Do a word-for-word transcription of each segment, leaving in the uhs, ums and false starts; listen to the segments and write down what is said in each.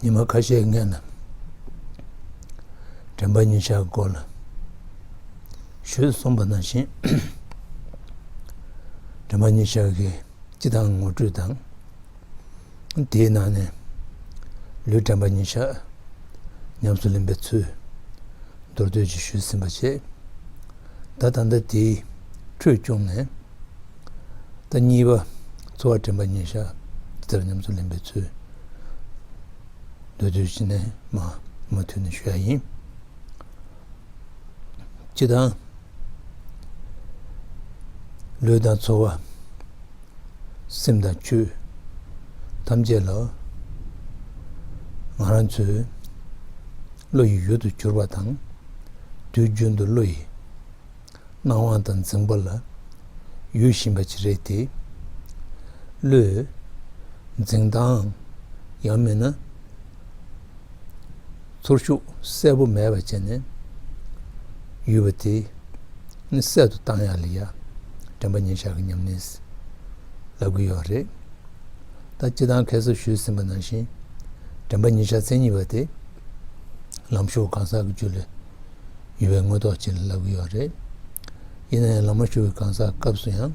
ཉི་མ་ཁ་ཤས་སྔོན་ལ་དྲན་པ་ཉེར་བཞག་གི་སྐོར་ལ་ཞུས་སོང་བ་ནང་བཞིན། དྲན་པ་ཉེར་བཞག་གི་སྤྱི་དང་ངོ་སྤྲོད་དང་། དེའི་ནང་ནས་ལུས་དྲན་པ་ཉེར་བཞག་ཉམས་སུ་ལེན་པའི་ཚུལ་མདོར་བསྡུས་ཅིག་ཞུས་ཟིན་པ་བྱས། ད་ད་ལྟ་དེའི་འཕྲོས་བཅུག་ནས། ད་གཉིས་པ་ཚོར་བ་དྲན་པ་ཉེར་བཞག་དེ་ལྟར་ཉམས་སུ་ལེན་པའི་ཚུལ་མདོར་བསྡུས་ཅིག་ནས་མ་མུ་མཐུད་ནས་ཞུ་ཡ་ཡིན། སྤྱི་དང་། ལུས་དང་ཚོར་བ། སེམས་དང་ཆོས་ཐམས་ཅད་ལ་ང་རང་ཚོའི་བློ་ཡི་ཡུལ་དུ་གྱུར་པ་དང་། དུས་རྒྱུན་དུ་བློ་ཡི་སྣང་བ་དང་འཛིན་པ་ལ་ཡུལ་བཞིན་པ་ཅིག་རེད་དེ། བློས་འཛིན་སྟངས་ཡང་མིན་ན་ཚོར་ཤུགས་གསལ་པོ་མེད་པ་བྱས་ནས་ཡུལ་བ་དེ་ནི་གསལ་དུ་བཏང་ཡག་ལ་ཡ་དྲན་པ་ཉེར་བཞག་གི་ཉམས་ལེན་ལབ་ཀྱི་ཡོད་རེད། ད་སྤྱི་དང་ཁ་སང་ཞུས་ཟིན་པ་ནང་བཞིན། དྲན་པ་ཉེར་བཞག་མཚན་ཉིད་པ་དེ་ལམ་ཞུགས་གང་ཟག་གི་རྒྱུད་ལ་ཡོད་པའི་དངོས་ཐོག་ཅིག་ལ་ལབ་ཀྱི་ཡོད་རེད། ཡིན་ན་ཡང་ལམ་མ་ཞུགས་པའི་གང་ཟག་སྐབས་སུ་ཡང་།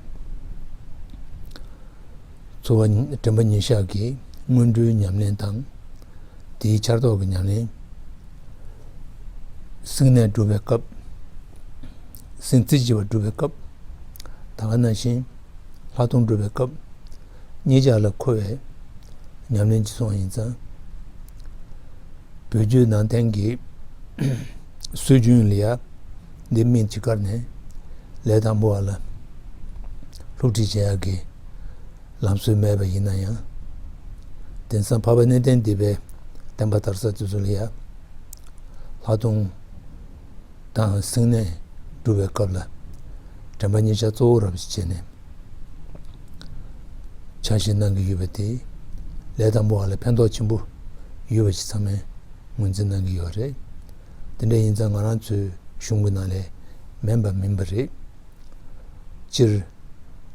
ཚོར་བ་དྲན་པ་ཉེར་བཞག་གི་སྔོན་འགྲོའི་ཉམས་ལེན་དང་། དེའི་ཆར་ཐོག་གི་ཉམས་ལེན། བསྲིང་གནས་སྒྲུབ་པའི་སྐབས། བསྲིང་རྩེ་གཅིག་པ་སྒྲུབ་པའི་སྐབས། ད་ག་ནང་བཞིན། ལྷག་མཐོང་སྒྲུབ་པའི་སྐབས། གཉིས་ཆར་ལ་མཁོ་བའི་ཉམས་ལེན་ཅིག་སོང་བ་ཡིན་ཙང་། བོད་བརྒྱུད་ནང་བསྟན་གྱི་སྲོལ་རྒྱུན་ལ་ཡ། འདི་སྨིན་ཅིག་བཀར་ནས་ལས་དང་པོ་བ་ལ་སློབ་ཁྲིད་བྱེད་ཡག་གི་ལམ་སྲོལ་མེད་པ་ཡིན་ན་ཡང་། དེང་སང་འཕགས་པ་གནས་བརྟན་སྡེ་པའི་བསྟན་པ་དར་ས་དེ་ཚོ་ལ་ཡ། ལྷག་མཐོང་དང་བསྲིང་གནས་སྒྲུབ་པའི་སྐབས་ལ་དྲན་པ་ཉེར་བཞག་གཙོ་བོ་རབ་ཅིག་བྱས་ནས། འཆར་གཞི་གནང་གི་ཡོད་པ་དེ། ལས་དང་པོ་བ་ལ་ཕན་ཐོགས་ཆེན་པོ་ཡོད་པ་ཞིག་ཚང་མས་ངོས་འཛིན་གནང་གི་ཡོད་རེད། དེ་འདྲ་ཡིན་ཙང་ང་རང་ཚོའི་གཞུང་གི་ནང་ལས་མིན་པ་མིན་པ་རེད། སྤྱིར།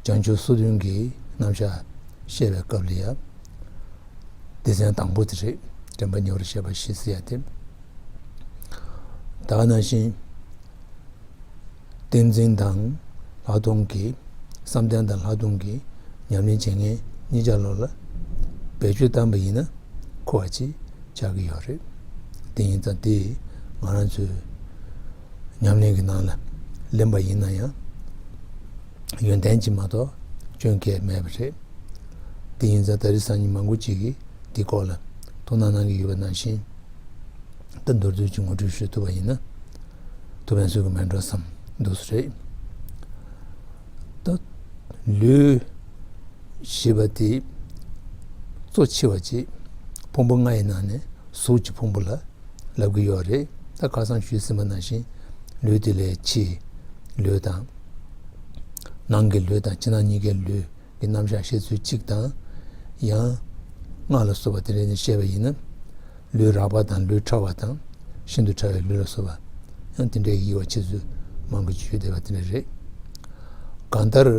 བྱང་ཆུབ་སོ་བདུན་གྱི་རྣམ་གཞག་བཤད་པའི་སྐབས་ལ་ཡང་། སྡེ་ཚན་དང་པོ་དེ་རེད། དྲན་པ་ཉེ་བར་བཤད་པ་བཞི་ཟེར་ཡ་དེ། ད་ག་ནང་བཞིན། བསྟན་འཛིན་དང་ལྷག་མཐོང་གི། བསམ་གཏན་དང་ལྷག་མཐོང་གི་ཉམས་ལེན་བྱེད་མཁན་གཉིས་ཆ་ལོ་ལ་བེད་སྤྱོད་བཏང་པ་ཡིན་ན་མཁོ་བ་ཅིག་ཆགས་ཀྱི་ཡོད་རེད། དེ་ཡིན་ཙང་དེ་ང་རང་ཚོའི་ཉམས་ལེན་གྱི་ནང་ལ་ལེན་པ་ཡིན་ན་ཡང་ཡོན་ཏན་ཅིག་མ་གཏོགས་སྐྱོན་གང་ཡང་མེད་པ་རེད། དེ་ཡིན་ཙང་ད་རེས་སང་ཉིན་མང་པོ་ཅིག་གིས་འདི་སྐོར་ལ་དོ་སྣང་གནང་གི་ཡོད་པ་ནང་བཞིན། ད་མདོར་བསྡུས་ཀྱི་ངོ་སྤྲོད་ཞུ་ཐུབ་པ་ཡིན་ན། ཐུབ་པའི་ཚུལ་གྱི་མེད་འགྲོ་བསམ་འདུག་སེ་རེད། ད་ལུས་ཞེས་པ་དེ་གཙོ་ཆེ་བ་ཅིག་ཕུང་པོ་ལྔ་ཡི་ནང་ནས་གཟུགས་ཀྱི་ཕུང་པོ་ལ་ལབ་ཀྱི་ཡོད་རེད། ད་ཁ་སང་ཞུས་ཟིན་པ་ནང་བཞིན་ལུས་དེ་ལས་ཕྱི་ལུས་དང་། ནང་གི་ལུས་དང་ཕྱི་ནང་གཉིས་ཀའི་ལུས། གི་རྣམ་གཞག་བཤད་ཚུལ་གཅིག་དང་། ཡང་། སྔགས་ལ་སོགས་པ་དེ་འདྲ་ནས་བཤད་པ་ཡིན་ན། ལུས་རགས་པ་དང་ལུས་ཕྲ་བ་དང་། ཤིན་ཏུ་ཕྲ་བའི་ལུས་ལ་སོགས་པ། ཡང་དེ་འདྲའི་དབྱེ་བ་ཕྱེ་ཚུལ་མང་པོ་ཅིག་ཡོད་བསྡད་པ་དེ་འདྲ་རེད། གང་ལྟར།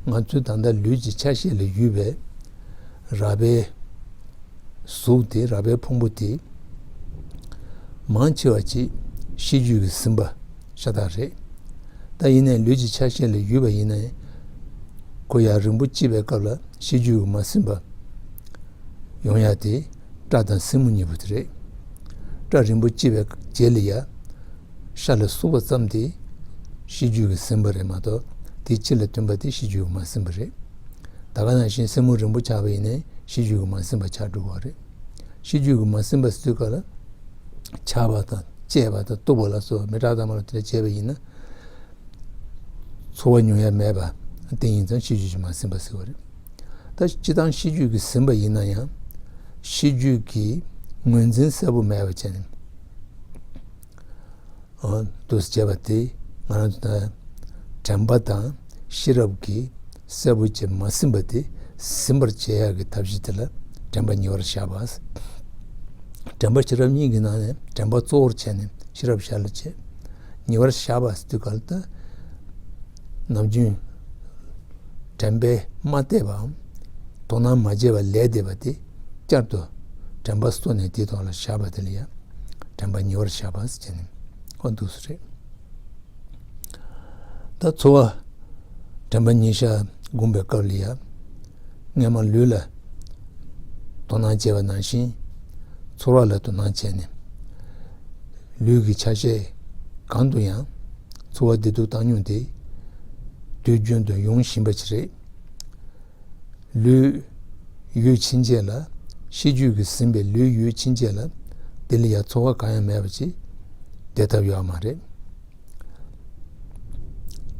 ང་ཚོའི་ད་ལྟ་ལུས་ཀྱི་ཆ་ཤས་ལ་ཡོད་པའི། རགས་པའི། གཟུགས་དེ་རགས་པའི་ཕུང་པོ་དེ། མང་ཆེ་བ་ཅིག་ཤེས་རྒྱུད་ཀྱིས་ཟིན་པ་ཤ་སྟག་རེད། ད་ཡིན་ནའི་ལུས་ཀྱི་ཆ་ཤས་ལ་ཡོད་པ་ཡིན་ནའི། ཁོ་ཡར་རིང་པོ་སྐྱེས་པའི་སྐབས་ལ་ཤེས་རྒྱུད་ཀྱིས་མ་ཟིན་པ་ཡོང་ཡ་དེ་སྐྲ་དང་སེན་མོ་གཉིས་པོ་དེ་རེད། སྐྲ་རིང་པོ་སྐྱེས་པའི་རྗེས་ལ་ཡ། ཤ་ལ་ཟུག་པ་ཙམ་དེ་ཤེས་རྒྱུད་ཀྱིས་ཟིན་པ་རེད་མ་གཏོགས་དེའི་ཕྱི་ལ་ཐོན་པ་དེ་ཤེས་རྒྱུད་ཀྱིས་མ་ཟིན་པ་རེད། ད་ག་ནང་བཞིན་སེན་མོ་རིང་པོ་ཆགས་པ་ཡིན་ནའི་ཤེས་རྒྱུད་ཀྱིས་མ་ཟིན་པ་ཆགས་འགྲོ་གི་རེད། ཤེས་རྒྱུད་ཀྱིས་མ་ཟིན་པ་ཟེར་དུས་སྐབས་ལ། ཆགས་པ་དང་བཅད་པ་དང་གཏུབ་པ་ལ་སོགས་པ་མི་དྲག་དང་མ་ལ་དེ་འདྲ་བྱས་པ་ཡིན་ན། ཚོར་བ་མྱོང་ཡ་མེད་པ་དེ་ཡིན་ཙང་ཤེས་རྒྱུད་ཀྱིས་མ་ཟིན་པ་ཟེར་བ་རེད། ད་སྤྱིར་བཏང་ཤེས་རྒྱུད་ཀྱིས་ཟིན་པ་ཡིན་ན་ཡང་། ཤེས་རྒྱུད་ཀྱི་ངོས་འཛིན་གསལ་པོ་མེད་པ་བྱས་ནས། འདུག་སེ་བྱས་པ་དེ་ང་རང་ཚོ་ད་དྲན་པ་དང་ཤེས་རབ་ཀྱིས་གསལ་པོ་བྱེད་མ་ཟིན་པ་དེ་ཟིན་པར་བྱེད་ཡག་གི་ཐབས་ཤེས་དེ་ལ་དྲན་པ་ཉེ་བར་བཞག་པ། དྲན་པ་ཤེས་རབ་གཉིས་ཀྱི་ནང་ནས་དྲན་པ་གཙོ་བོར་བྱས་ནས་ཤེས་རབ་ཤར་ལ་བྱེད། ཉེ་བར་བཞག་པ་ཟེར་དུས་ག་ལ་ད་ནམ་རྒྱུན་དྲན་པས་མ་བལྟས་པའམ་དོ་སྣང་མ་བྱས་པ་ལས་འདས་པ་དེ་བསྐྱར་དུ་ དྲན་པ་གསོ་ནས་དེའི་ཐོག་ལ་བཞག་པ་དེ་ལ་ཡང་དྲན་པ་ཉེ་བར་བཞག་པ་ཟེར་བྱས་ནས་ཨོ་འདུག་སེ་རེད། ད་ཚོར་བ་དྲན་པ་ཉེ་བར་བསྒོམ་པའི་སྐབས་ལ་ཡང་སྔས་མ་ལུས་ལ་དོ་སྣང་བྱས་པ་ནང་བཞིན་ཚོར་བ་ལ་དོ་སྣང་བྱས་ནས་ལུས་ཀྱི་ཆ་ཤས་གང་དུ་ཡང་ཚོར་བ་བདེ་སྡུག་བཏང་སྙོམས་དེ་དུས་རྒྱུན་དུ་ཡོང་བཞིན་པ་ཅིག་རེད། ལུས་ཡུད་ཕྱིན་ཆད་ལ་ཤེས་རྒྱུད་ཀྱིས་ཟིན་པའི་ལུས་ཡུད་ཕྱིན་ཆད་ལ་དེ་ལ་ཡང་ཚོར་བ་གང་ཡང་མེད་པ་ཅིག་བསྡད་ཐབས་ཡོད་མ་རེད།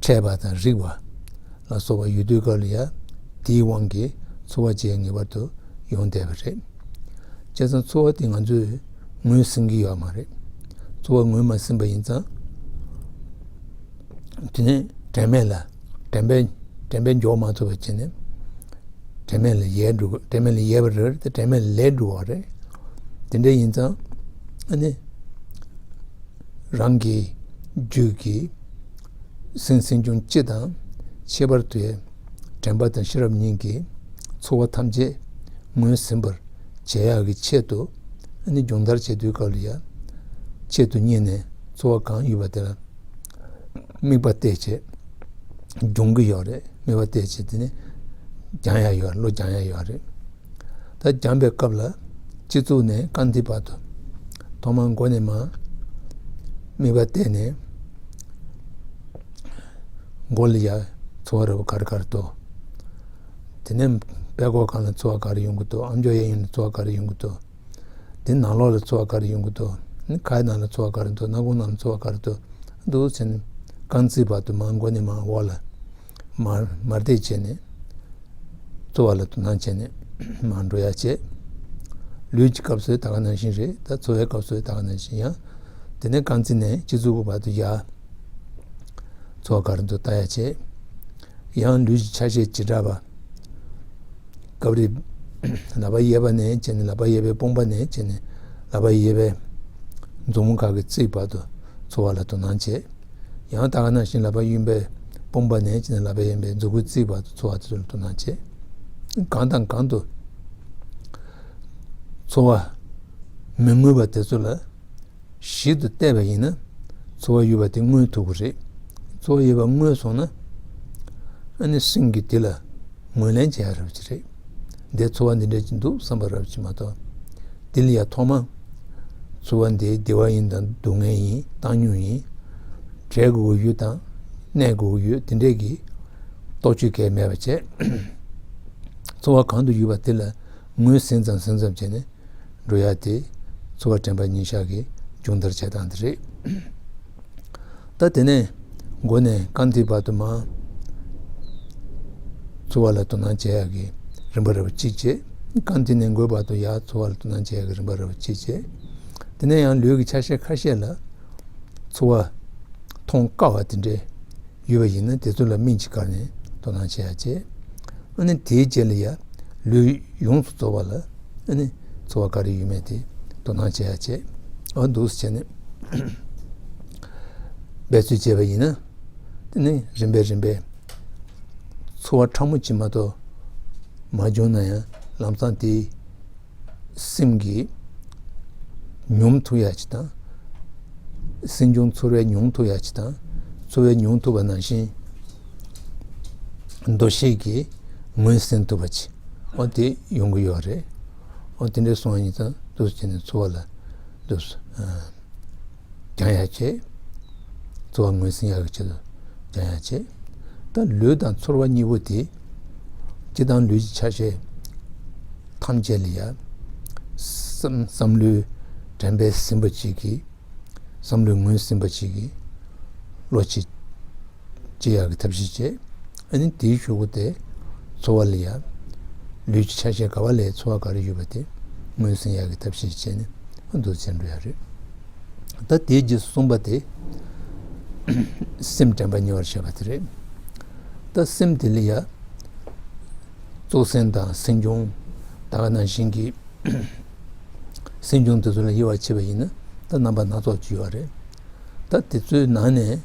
འཕྲད་པ་དང་རིག་པ་ལ་སོགས་པ་ཡོད་དུས་སྐབས་ལ་ཡང་དེའི་དབང་གིས་ཚོར་བ་ཅིག་ངེས་པར་དུ་ཡོང་བསྡད་པ་རེད། བྱས་ཙང་ཚོར་བ་དེ་ང་ཚོས་ངོས་ཟིན་གྱི་ཡོད་མ་རེད། ཚོར་བ་ངོས་མ་ཟིན་པ་ཡིན་ཙང་དེ་ནས་དྲན་མེད་ལ་དྲན་པས་དྲན་པས་འཇོག་མ་ཐུབ་པ་བྱས་ནས་དྲན་མེད་ལ་ཡལ་འགྲོ་དྲན་མེད་ལ་ཡལ་བ་རེད་དེ་དྲན་མེད་ལ་ལས་འགྲོ་བ་རེད། དེ་འདྲ་ཡིན་ཙང་ཨ་ནི་རང་གི་རྒྱུད་ཀྱི་སེམས་སེམས་བྱུང་སྤྱི་དང་ཁྱད་པར་དུ་དྲན་པ་དང་ཤེས་རབ་གཉིས་ཀྱིས་ཚོར་བ་ཐམས་ཅད་ངོས་ཟིན་པར་བྱེད་ཡག་གི་ཆེད་དུ་ཨ་ནི་སྦྱོང་བརྡར་བྱེད་དུས་སྐབས་ལ་ཡང་ཆེད་དུ་གཉེར་ནས་ཚོར་བ་གང་ཡོད་པ་དེ་ལ་དམིགས་པ་གཏད་བྱས་སྦྱོང་གི་ཡོད་རེད། དམིགས་པ་གཏད་བྱས་དེ་ནས་སྦྱང་ཡག་ཡོད་བློ་སྦྱང་ཡག་ཡོད་རེད། ད་སྦྱངས་པའི་སྐབས་ལ་སྤྱི་གཙུག་ནས་རྐང་མཐིལ་བར་དུ་ཐོག་མར་མགོ་ནས་མར་དམིགས་པ་གཏད་ནས་མགོ་ལ་ཡ་ཚོར་བ་རེ་བ་ག་རེ་ག་རེ་འདུག་དེ་ནས་པད་ཀོག་སྒང་ལ་ཚོར་བ་ག་རེ་ཡོང་གི་འདུག་ཨམ་ཅོག་གཡས་གཡོན་ལ་ཚོར་བ་ག་རེ་ཡོང་གི་འདུག་དེ་ནང་ལོགས་ལ་ཚོར་བ་ག་རེ་ཡོང་གི་འདུག་ནི་ཁའི་ནང་ལ་ཚོར་བ་ག་རེ་འདུག་སྣ་ཁུང་ནང་ལ་ཚོར་བ་ག་རེ་འདུག་འདུག་ཟེར་ནས་རྐང་མཐིལ་བར་དུ་མར་མགོ་ནས་མར་འོག་ལ་མར་མར་བལྟས་བྱས་ནས་ཚོར་བ་ལ་དོ་སྣང་བྱས་ནས་མར་འགྲོ་ཡག་བྱེད། ལུས་ཀྱི་སྐབས་སུ་ད་ག་ནང་བཞིན་རེད། ད་ཚོར་བའི་སྐབས་སུ་ད་ག་ནང་བཞིན་ཡང་དེ་ནས་རྐང་མཐིལ་ནས་སྤྱི་གཙུག་གི་བར་དུ་ཡར་ཚོར་བ་ག་རེ་འདུག་ལྟ་ཡག་བྱེད། ཡང་ལུས་ཀྱི་ཆ་ཤས་བྱེ་བྲག་པ། སྐབས་རེ་ལག་པ་གཡས་པ་ནས་བྱས་ནས་ལག་པ་གཡས་པའི་དཔུང་པ་ནས་བྱས་ནས་ལག་པ་གཡས་པའི་མཛུབ་མོ་ཁ་གི་རྩིབས་བར་དུ་ཚོར་བ་ལ་དོ་སྣང་བྱེད། ཡང་ད་ག་ནང་བཞིན་ལག་པ་གཡོན་པའི་དཔུང་པ་ནས་བྱས་ནས་ལག་པ་གཡོན་པའི་མཛུབ་གུའི་རྩིབས་བར་དུ་ཚོར་བ་དེ་ཚོ་ལ་དོ་སྣང་བྱེད། གང་དང་གང་དུ་ཚོར་བ་མི་མངོན་པ་དེ་ཚོ་ལ་ཞིབ་ཏུ་བལྟས་པ་ཡིན་ན་ཚོར་བ་ཡོད་པ་དེ་མངོན་ཐུབ་ཀྱི་རེད། ཚོར་བ་ཡོད་པ་མངོན་སོང་ན་ཨ་ནི་སེམས་ཀྱིས་དེ་ལ་ངོས་ལེན་བྱེད་ཡག་རབ་ཅིག་རེད། འདིར་ཚོར་བ་འདི་འདྲ་ཅིག་འདུག་བསམ་པ་རབ་ཅིག་མ་གཏོགས། དེ་ལ་ཡང་ཐོག་མ་ཚོར་བ་འདི་བདེ་བ་ཡིན་དང་སྡུག་བསྔལ་ཡིན་བཏང་སྙོམས་ཡིན། བྲལ་དགོས་ཀྱི་ཡོད་དང་གནས་དགོས་ཀྱི་ཡོད་དེ་འདྲས་ཀྱི་རྟོག་དཔྱོད་གང་ཡང་མེད་པ་བྱས། ཚོར་བ་གང་དུ་ཡོད་པ་དེ་ལ་ངོས་ཟིན་ཙམ་ཟིན་ཙམ་བྱས་ནས་འགྲོ་ཡག་དེ་ཚོར་བ་དྲན་པ་ཉིད་བཞག་གི་སྦྱོང་བརྡར་བྱེད་སྟངས་དེ་རེད། ད་དེ་ནས་མགོ་ནས་རྐང་མཐིལ་བར་དུ་མར་ཚོར་བ་ལ་དོ་སྣང་བྱེད་ཡག་གི་རིམ་པ་རེ་བ་གཅིག་བྱེད། རྐང་མཐིལ་ནས་མགོའི་བར་དུ་ཡར་ཚོར་བ་ལ་དོ་སྣང་བྱེད་ཡག་གི་རིམ་པ་རེ་བ་གཅིག་བྱེད། དེ་ནས་ཡང་ལུས་ཀྱི་ཆ་ཤས་ཁ་ཤས་ལ་ཚོར་བ་མཐོང་དཀའ་བ་དེ་འདྲས་ཡོད་པ་ཡིན་ན་དེ་ཚོ་ལ་སྨིན་གྱིས་བཀར་ནས་དོ་སྣང་བྱེད་ཡག་བྱེད། ཨ་ནི་དེའི་རྗེས་ལ་ཡ་ལུས་ཡོངས་སུ་རྫོགས་པ་ལ་ཨ་ནི་ཚོར་བ་ག་རེ་ཡོད་མེད་དེ་དོ་སྣང་བྱེད་ཡག་བྱེད། ཨ་འདུག་སེ་བྱས་ནས་འབད་རྩོལ་བྱས་པ་ཡིན་ན་དེ་ནི་རིམ་པས་རིམ་པས་ཚོར་བ་ཕྲ་མོ་ཅིག་མ་གཏོགས་མ་བྱུང་ན་ཡང་ལམ་སང་དེའི་སེམས་ཀྱིས་མྱོང་ཐུབ་ཡག་ཅིག་དང་། སེམས་བྱུང་ཚོར་བས་མྱོང་ཐུབ་ཡག་ཅིག་དང་། ཚོར་བས་མྱོང་ཐུབ་པ་ནང་བཞིན་འདུ་ཤེས་ཀྱིས་ངོས་ཟིན་ཐུབ་པ་ཅིག་འོ་དེ་ཡོང་གི་ཡོད་རེད། འོ་དེ་འདྲ་སོང་བ་ཡིན་ཙང་འདུག་སེ་བྱས་ནས་ཚོར་བ་ལ་འདུག་སེ་སྦྱང་ཡག་བྱེད། ཚོར་བ་ངོས་ཟིན་ཡག་གི་ཆེད་དུ་སྦྱང་ཡག་བྱེད། ད་ལུས་དང་ཚོར་བ་གཉིས་པོ་དེ་སྤྱིར་བཏང་ལུས་ཀྱི་ཆ་ཤས་ཐམས་ཅད་ལ་ཡ་བསམ་བསམ་བློའི་དྲན་པས་ཟིན་པ་ཅིག་གིས་བསམ་བློའི་ངོས་ཟིན་པ་ཅིག་གིས་བློ་གཅིག་སྐྱེ་ཡག་གི་ཐབས་ཤེས་བྱེད། ཨ་ནི་དེའི་གཞུག་གུ་དེ་ཚོར་བ་ལ་ཡ་ལུས་ཀྱི་ཆ་ཤས་ག་བ་ལ་ཡ་ཚོར་བ་ག་རེ་ཡོད་པ་དེ་ངོས་ཟིན་ཡག་གི་ཐབས་ཤེས་བྱས་ནས་འདུག་སེ་འགྲོ་ཡག་རེད། ད་དེའི་རྗེས་སུ་གསུངས་པ་དེ་སེམས་དྲན་པ་ཉེ་བར་བཞག་པ་དེ་རེད། ད་སེམས་དེ་ལ་ཡ་གཙོ་སེམས་དང་སེམས་བྱུང་ད་ག་ནང་བཞིན་གྱི་སེམས་བྱུང་དེ་ཚོ་ལ་དབྱེ་བ་ཕྱེ་བ་ཡིན་ན་ད་རྣམ་པ་སྣ་ཚོགས་ཅིག་ཡོད་རེད། ད་དེ་ཚོའི་ནང་ནས་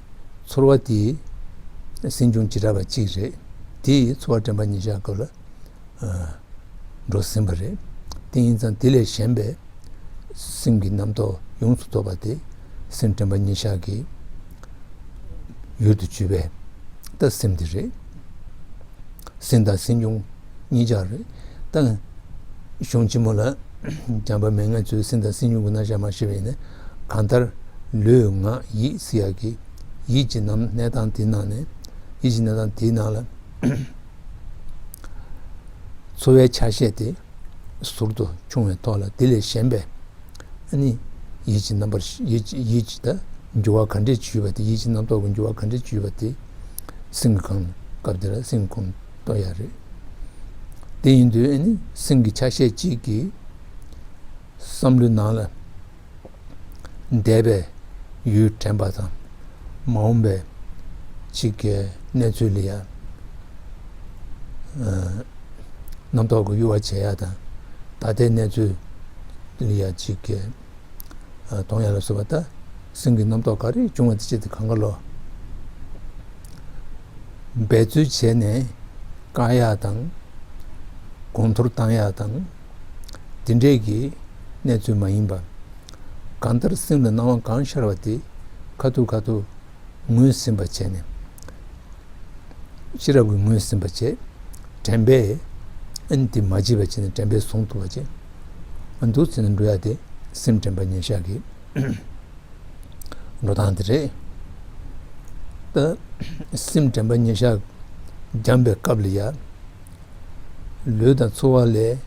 ཚོར་བ་དེ་སེམས་བྱུང་བྱེ་བྲག་པ་གཅིག་རེད། དེ་ཚོར་བ་དྲན་པ་ཉེར་བཞག་སྐབས་ལ་འགྲོ་ཟིན་པ་རེད། དེ་ཡིན་ཙང་དེ་ལས་གཞན་པའི་ སེམས་ཀྱི་རྣམ་རྟོག་ཡོངས་སུ་རྟོག་པ་དེ་སེམས་དྲན་པ་ཉེར་བཞག་གི་ཡུལ་དུ་གྱུར་པའི་ད་སེམས་དེ་རེད། སེམས་དང་སེམས་བྱུང་གཉིས་ཆར་རེད། ད་གཞུང་ཆེན་མོ་ལ་སྦྱངས་པ་མེད་མཁན་ཚོས་སེམས་དང་སེམས་བྱུང་གི་རྣམ་གཞག་མ་ཤེས་པ་ཡིན་ན། གང་ལྟར་ལུས་ངག་ཡིད་ཟེར་ཡག་གི་ཡིད་ཀྱི་རྣམ་གནས་སྟངས་དེའི་ནང་ནས། ཡིད་ཀྱི་གནས་སྟངས་དེའི་ནང་ལ་ཚོར་བའི་ཆ་ཤས་དེ་ཟུར་དུ་ཕྱུང་བའི་ཐོག་ལ། དེ་ལས་གཞན་པའི་ཨ་ནི་ཡིད་ཀྱི་རྣམ་པར་ཡིད་ཀྱི་ཡིད་ཀྱི་ད་འགྱུར་བ་ག་འདྲས་ཅིག་ཡོད་པ་དེ། ཡིད་ཀྱི་རྣམ་རྟོག་གི་འགྱུར་བ་ག་འདྲས་ཅིག་ཡོད་པ་དེ་སེམས་ཀྱི་ཁམས། སྐབས་དེ་ལ་སེམས་ཀྱི་ཁམས་རྟོགས་ཡག་རེད། དེ་ཡིན་དུས་ཨ་ནི་སེམས་ཀྱི་ཆ་ཤས་གཅིག་གིས་བསམ་བློའི་ནང་ལ་འདས་པའི་ཡུལ་དྲན་པ་དང་། མ་འོངས་པའི་གཅིག་གི་གནས་ཚུལ་ལ་ཡང་རྣམ་རྟོག་གི་གཡོ་བ་བྱེད་ཡག་དང་། ད་ལྟའི་གནས་ཚུལ་ལ་ཡང་གཅིག་གི་དོང་ཡག་ལ་སོགས་པ། ད་སེམས་ཀྱི་རྣམ་རྟོག་ག་རེ་བྱུང་བ་དེ་ཅི་སྟེ་གང་ག་ལོ། འབད་རྩོལ་བྱས་ནས་བཀག་ཡག་དང་། གོང་མཐོར་བཏང་ཡག་དང་། དེ་འདྲས་ཀྱི་གནས་ཚུལ་མ་ཡིན་པ། གང་ལྟར་སེམས་ལ་སྣང་བ་གང་ཤར་བ་དེ་ཁ་ཐུག་ཁ་ཐུག་ངོས་ཟིན་པ་བྱས་ནས། ཤེས་རབ་ཀྱིས་ངོས་ཟིན་པ་བྱས། དྲན་པས་ཨ་ནི་དེ་མ་བརྗེད་པ་བྱས་ནས། དྲན་པས་བཟུང་ཐུབ་པ་བྱས། ཨ་འདུག་ཟེར་ནས་འགྲོ་ཡག་དེ་སེམས་དྲན་པ་ཉེར་བཞག་གི་འགྲོ་སྟངས་དེ་རེད། ད་སེམས་དྲན་པ་ཉེར་བཞག་སྦྱངས་པའི་སྐབས་ལ་ཡ། ལུས་དང་ཚོར་བ་ལས་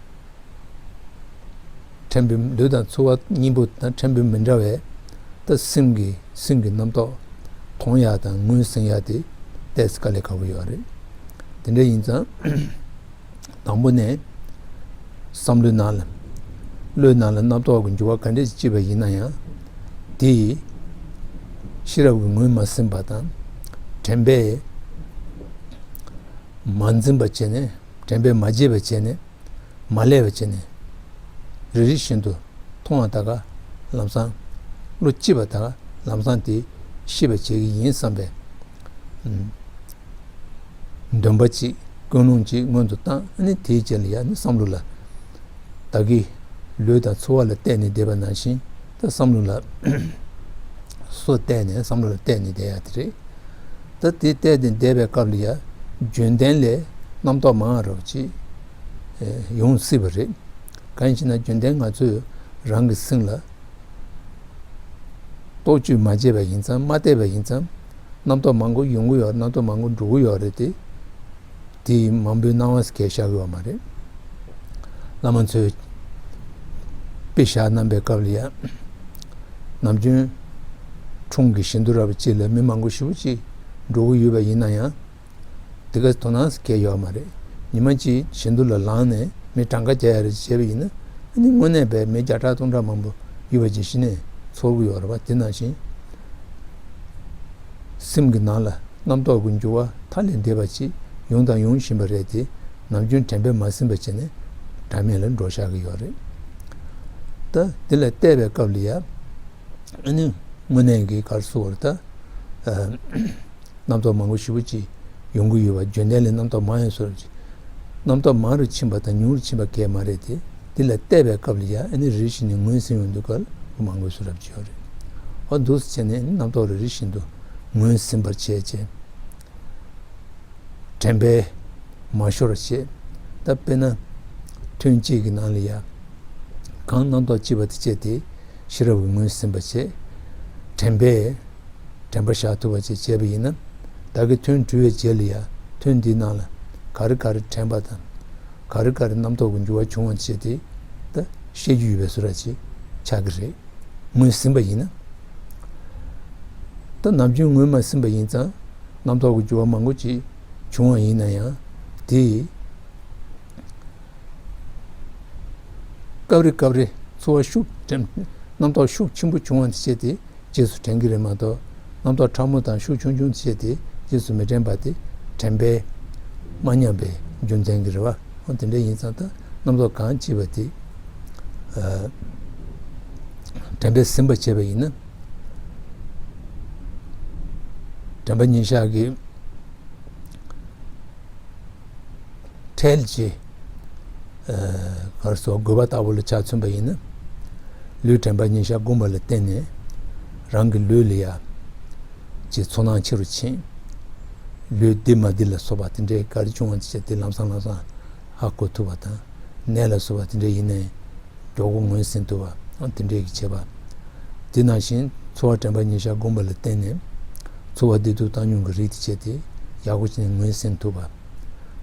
ཕྲན་བུ། ལུས་དང་ཚོར་བ་གཉིས་པོ་དང་ཕྲན་བུ་མི་འདྲ་བའི་ད་སེམས་ཀྱི་སེམས་ཀྱི་རྣམ་རྟོག་མཐོང་ཡག་དང་ངོས་ཟིན་ཡག་དེ་ཏོག་ཙམ་དཀའ་ལས་ཁག་པོ་ཡོད་རེད། དེ་འདྲ་ཡིན་ཙང་། དང་པོ་ནས་བསམ་བློའི་ནང་ལ། བློའི་ནང་ལ་རྣམ་རྟོག་གི་འགྱུར་བ་ག་འདྲས་ཅིག་སྐྱེས་པ་ཡིན་ན་ཡང་། དེ་ཤེས་རབ་ཀྱིས་ངོས་མ་ཟིན་པ་དང་། དྲན་པས་མ་འཛིན་པ་བྱས་ནས། དྲན་པས་མ་བརྗེད་པ་བྱས་ནས། མ་བསླད་པ་བྱས་ནས། རེ་རེ་བཞིན་དུ་མཐོང་བ་ད་ག་ལམ་སང་། བློ་སྐྱེས་པ་ད་ག་ལམ་སང་དེ་ཤེས་པ་བྱེད་ཀྱི་ཡིན་བསམ་པའི་འདུན་པ་ཅིག། ཀུན་སློང་ཅིག་སྔོན་དུ་བཏང་། ཨ་ནི་དེའི་རྗེས་ལ་ཡ་ནི་བསམ་བློ་ལ། ད་གིན་ལུས་དང་ཚོར་བ་ལ་གཏད་ནས་བསྡད་པ་ནང་བཞིན། ད་བསམ་བློ་ལ་སོ་གཏད་ནས། བསམ་བློ་ལ་གཏད་ནས་བསྡད་ཡག་དེ་རེད། ད་དེ་གཏད་དེ་བསྡད་པའི་སྐབས་ལ་ཡ། རྒྱུན་ལྡན་ལས་རྣམ་རྟོག་མང་རབས་ཅིག་ཡོང་སྲིད་པ་རེད། གང་ཡིན་ཞེ་ན། རྒྱུན་ལྡན་ང་ཚོས་རང་གི་སེམས་ལ་རྟོག་དཔྱོད་མ་བྱས་པ་ཡིན་ཙང་། མ་བལྟས་པ་ཡིན་ཙང་། རྣམ་རྟོག་མང་པོ་ཡོང་གི་ཡོད། རྣམ་རྟོག་མང་པོ་འགྲོ་གི་ཡོད་རེད་དེ། དེ་མང་པོའི་སྣང་བ་སྐྱེ་བཞག་གི་ཡོད་མ་རེད། བླ་མ་ཚོས་དཔེ་བཞག་གནང་པའི་སྐབས་ལ་ཡ། ནམ་རྒྱུན་ཁྲོམ་གྱི་བཞི་མདོ་འདྲ་པོ་ཅིག་ལ་མི་མང་པོ་ཞེ་པོ་ཅིག་འགྲོ་གི་ཡོད་པ་ཡིན་ན་ཡང་། དེ་ག་དོ་སྣང་སྐྱེ་ཡོད་མ་རེད། ཉི་མ་གཅིག་བཞི་མདོ་ལ་ལངས་ནས་མི་གྲངས་ཀ་རྒྱག་ཡ་རེ་བྱས་པ་ཡིན་ན། ཨ་ནི་དངོས་གནས་པའི་མི་བརྒྱ་ཕྲག་སྟོང་ཕྲག་མང་པོ་ཡོད་པ་ཅིག་གཞི་ནས་ཚོར་གི་ཡོད་རེད་པ། དེ་ནང་བཞིན་སེམས་ཀྱི་ནང་ལ་རྣམ་རྟོག་གི་འགྱུར་བ་མཐའ་ལས་འདས་པ་ཅིག་ཡོང་དང་ཡོང་བཞིན་པ་རེད་དེ། ནམ་རྒྱུན་དྲན་པས་མ་ཟིན་པ་བྱས་ནས་འདྲ་མེད་ལ་འགྲོ་བཞག་གི་ཡོད་རེད། ད་དེ་ལ་བལྟས་པའི་སྐབས་ལ་ཡ། ཨ་ནི་དངོས་གནས་ཀྱི་ག་རེ་ཟེར་དགོས་རེད། ད་རྣམ་རྟོག་མང་པོ་ཞེ་པོ་ཅིག་ཡོང་གི་ཡོད་པ། རྒྱུན་ལྡན་ལས་རྣམ་རྟོག་མང་ཡང་བཟོ་འདྲ་ཅིག། རྣམ་རྟོག་མང་རུ་ཕྱིན་པ་དང་ཉུང་རུ་ཕྱིན་པ་གང་ཡང་མ་རེད་དེ། འདི་ལ་བལྟས་པའི་སྐབས་ལ་ཡ། ཨ་ནི་རེ་རེ་བཞིན་ནས་ངོས་ཟིན་ཡོང་དུས་སྐབས་ལ་མང་པོ་བཟོ་འདྲ་ཅིག་ཡོད་རེད། འོ་འདུག་སེ་བྱས་ནས་རྣམ་རྟོག་རེ་རེ་བཞིན་དུ་ངོས་ཟིན་པར་བྱས་བྱས། དྲན་པས་མ་ཤོར་བ་བྱས། ད་དཔེར་ན་ཐུན་གཅིག་གི་ནང་ལ་ཡ། གང་རྣམ་རྟོག་སྐྱེས་པ་དེ་བྱས་ཏེ་ཤེས་རབ་ཀྱིས་ངོས་ཟིན་པ་བྱས། དྲན་པས་དྲན་པ་བཞག་ཐུབ་པ་བྱས་བྱས་པ་ཡིན་ན། ད་གིན་ཐུན་གྲོལ་བའི་རྗེས་ལ་ཡ། ཐུན་འདིའི་ནང་ལ་ག་རེ་ག་རེ་དྲན་པ་དང་། ག་རེ་ག་རེ་རྣམ་རྟོག་གི་འགྱུར་བ་བྱུང་བ་བྱས་ཏེ། ད་ཤེས་རྒྱུ་ཡོད་པའི་བཟོ་འདྲ་ཅིག་ཆགས་ཀྱི་རེད། ངོས་ཟིན་པ་ཡིན་ན། ད་ནམ་རྒྱུན་ངོས་མ་ཟིན་པ་ཡིན་ཙང་། རྣམ་རྟོག་གི་འགྱུར་བ་མང་པོ་ཅིག་བྱུང་བ་ཡིན་ན་ཡང་། དེ་སྐབས་རེ་སྐབས་རེ་ཚོར་བ་ཤུགས་དྲན། རྣམ་རྟོག་ཤུགས་ཆེན་པོ་བྱུང་བ་དེ་བྱས་ཏེ་རྗེས་སུ་དྲན་གྱི་རེད་མ་གཏོགས། རྣམ་རྟོག་ཕྲ་མོ་དང་ཤུགས་ཆུང་ཆུང་དེ་བྱས་ཏེ་རྗེས་སུ་མི་དྲན་པ་དེ། དྲན་པས་མ་ཉམས་པའི་རྒྱུ་མཚན་གྱིས་རེད་པ། འོ་དེ་འདྲ་ཡིན་ཙང་། ད་རྣམ་རྟོག་གང་སྐྱེས་པ་དེ་ཨ་དྲན་པས་ཟིན་པར་བྱས་པ་ཡིན་ན། དྲན་པ་ཉེར་བཞག་གི་ཁྲལ་གྱི་ཨ་ག་རེ་ཟེར་དགོས་པ་ལྟ་བུ་ལ་ཆ་མཚོན་པ་ཡིན་ན། ལུས་དྲན་པ་ཉེར་ཞག་བསྒོམས་པ་ལ་བརྟེན་ནས་རང་གི་ལུས་ལ་ཡ་ཅིག་ཚོར་སྣང་ཆེ་རུ་ཕྱིན། ལུས་བདེ་མ་བདེ་ལ་སོགས་པ་དེ་འདྲའི་ག་རེ་བྱུང་བ་ཅིག་དེ་ལམ་སང་ལམ་སང་ཧ་གོ་ཐུབ་པ་དང་། ནད་ལ་སོགས་པ་དེ་འདྲ་ཡིན་ནའི་མགྱོགས་པོ་ངོས་ཟིན་ཐུབ་པ་དེ་འདྲའི་གི་བྱེད་པ། དེ་ནང་བཞིན་ཚོར་བ་དྲན་པ་ཉེར་ཞག་བསྒོམས་པ་ལ་བརྟེན་ནས་ཚོར་བ་བདེ་སྡུག་བཏང་སྙོམས་ཀྱི་རིགས་དེ་བྱས་ཏེ་ཡག་པོ་བྱས་ནས་ངོས་ཟིན་ཐུབ་པ།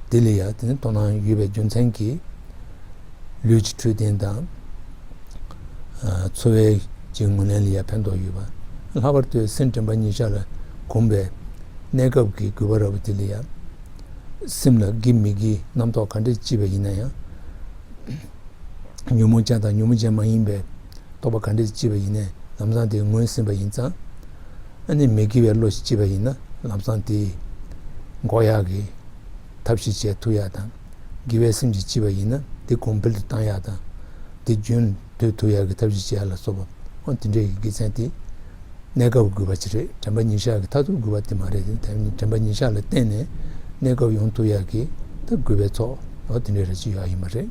དེ་ལ་ཡང་དེ་ནི་དོ་སྣང་ཡོད་པའི་རྒྱུ་མཚན་གྱིས་ལུས་ཀྱི་འཕྲོད་བསྟེན་དང་། ཚོར་བའི་གྱི་ངོས་ལེན་ལ་ཡང་ཕན་ཐོགས་ཡོད་པ། ལྷག་པར་དུ་སེམས་དྲན་པ་ཉེར་ཞག་ལ་གོམས་པའི་གནས་སྐབས་ཀྱི་དགོས་པ་རབ་དེ་ལ་ཡང་སེམས་ལ་དགེ་མི་དགེའི་རྣམ་རྟོག་ག་འདྲས་སྐྱེས་པ་ཡིན་ན་ཡང་། ཉོན་མོངས་ཅན་དང་ཉོན་མོངས་ཅན་མ་ཡིན་པའི་རྟོག་པ་ག་འདྲས་སྐྱེས་པ་ཡིན་ནའི་ལམ་སང་དེ་ངོས་ཟིན་པ་ཡིན་ཙང་། ཨ་ནི་མི་དགེ་བའི་བློ་ཞིག་སྐྱེས་པ་ཡིན་ན་ལམ་སང་དེ་འགོག་ཡག་གི་ཐབས་ཤེས་བྱེད་ཐུབ་ཡག་དང་། དགེ་བའི་སེམས་ཤིག་སྐྱེས་པ་ཡིན་ན་དེ་གོང་འཕེལ་དུ་བཏང་ཡག་དང་། དེ་རྒྱུན་མཐུད་ཐུབ་ཡག་གི་ཐབས་ཤེས་བྱེད་ཡག་ལ་སོགས་པ། འོ་དེ་འདྲའི་གི་དགེ་མཚན་དེ་གནས་སྐབས་དགོས་པ་ཅིག་རེད། དྲན་པ་ཉེར་ཞག་གི་མཐར་ཐུག་དགོས་པ་དེ་མ་རེད། དེ་དྲན་པ་ཉེར་ཞག་ལ་བརྟེན་ནས་གནས་སྐབས་ཡོང་ཐུབ་ཡག་གི་ད་དགོས་པའི་ཚོགས་འོ་དེ་འདྲའི་རེ་ཅིག་ཡོད་ཡིན་པ་རེད།